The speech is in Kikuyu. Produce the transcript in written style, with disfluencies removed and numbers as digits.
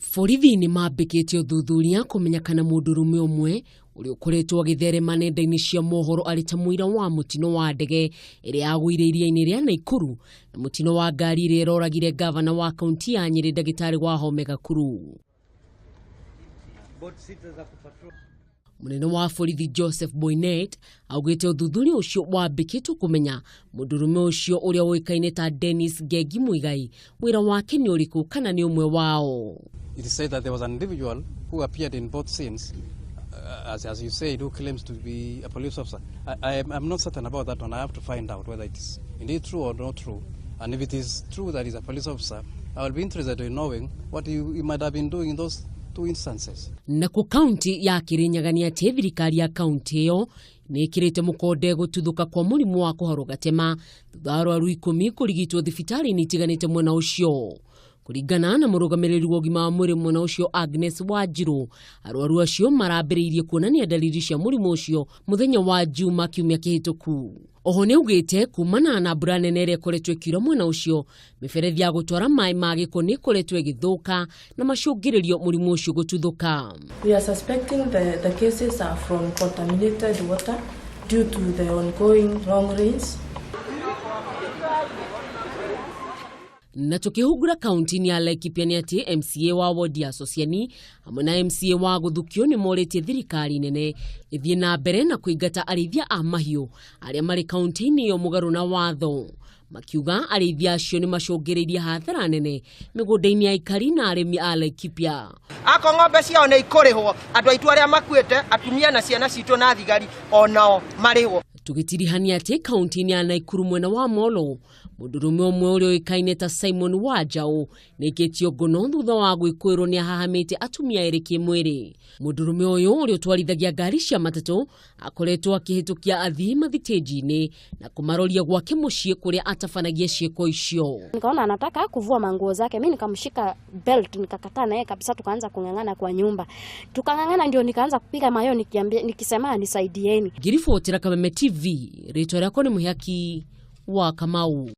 Borithi nĩ mambĩkĩte ũthuthuria kũmenya kana mũndũrũme ũmwe ũrĩa ũkoretwo agĩtherema nenda-inĩ cia mohoro arĩ ta mũira wa mũtino wa ndege ĩrĩa yagũire iria-inĩ rĩa Naikuru na mũtino wa ngari ĩrĩa ĩroragire ngavana wa kaunti ya Nyĩrĩ ndagĩtarĩ Wahome Gakuru. Mũnene wa borithi Joseph Boinnet augĩte ũthuthuria ũcio wambĩkĩtwo kũmenya mũndũrũme ũcio ũrĩa ũĩkaine ta Dennis Ngengi Muigai wĩra wake nĩ ũrĩkũ kana nĩ ũmwe wao. It is said that there was an individual who appeared in both scenes, as you said, who claims to be a police officer. I'm not certain about that one. I have to find out whether it is indeed true or not true. And if it is true that he's a police officer, I will be interested in knowing what he might have been doing in those two instances. Nakuo kaunti ya Kirinyaga nĩ atĩ thirikari ya kaunti ĩyo nĩ ĩkĩrĩte mũkonde gũtuthũka kwa mũrimũ wa kũharwo gatema thutha wa arwaru 10 kũrigitwo thibitarĩ-inĩ itiganĩte mwena ũcio. Kũringana na mũrũgamĩrĩri wa ũgima wa mwĩrĩ mwena ũcio Agnes Wanjiru, arwaru acio marambĩrĩirie kuonania dalili cia mũrimũ ũcio mũthenya wa Juma kiumia kĩhĩtũku. Oho nĩ augĩte kumana na mbura nene ĩrĩa ĩkoretwo ĩkiura mwena ũcio, mĩberethi ya gũtwara maĩ ma gĩko nĩ ĩkoretwo ĩgĩthũka na macũngĩrĩrio mũrimũ ũcio gũtuthũka. We are suspecting the cases are from contaminated water due to the ongoing long rains. Na tukihungura kaunti-inĩ ya Laikipia nĩ atĩ MCA wa wodi ya Sosiani hamwe na MCA wa Gũthukio nĩ morĩtie thirikari nene ĩthiĩ na mbere na kũingata arĩithia a mahiũ arĩa marĩ kaunti-inĩ ĩyo mũgarũ na watho, makiuga arĩithia acio nĩ macũngĩrĩirie hathara nene mĩgũnda-inĩ ya aikari na arĩmi a Laikipia. Ako ng'ombe ciao nĩ ikũrĩhwo, andũ aitũ arĩa makuĩte, atumia na ciana citũ na thigari onao marĩhwo. Tũgĩtirihania atĩ kaunti-inĩ ya Naikuru mwena wa Molo, mũndũrũme ũmwe ũrĩa ũĩkaine ta Simon Wanjaũ nĩaikĩtio ngono thutha wa gwĩkũĩrwo nĩ ahahamĩte atumia erĩ kĩmwĩrĩ. Mũndũrũme ũyũ ũrĩa ũtwarithagia ngari cia matatũ akoretwo akĩhĩtũkia athii mathitĩnji-inĩ na kũmaroria gwake mũciĩ kũrĩa atabanagia ciĩko icio. Nikaona anataka kuvua manguo zake, mimi nikamshika belt nikakataa naye kabisa, tukaanza kung'ang'ana kwa nyumba. Tukang'ang'ana ndio nikaanza kupiga mayo nikiambia, nikisema nisaidieni. Ngiribotera Kameme TV, rĩtwa rĩakwa nĩ Mũhaki wa Kamau.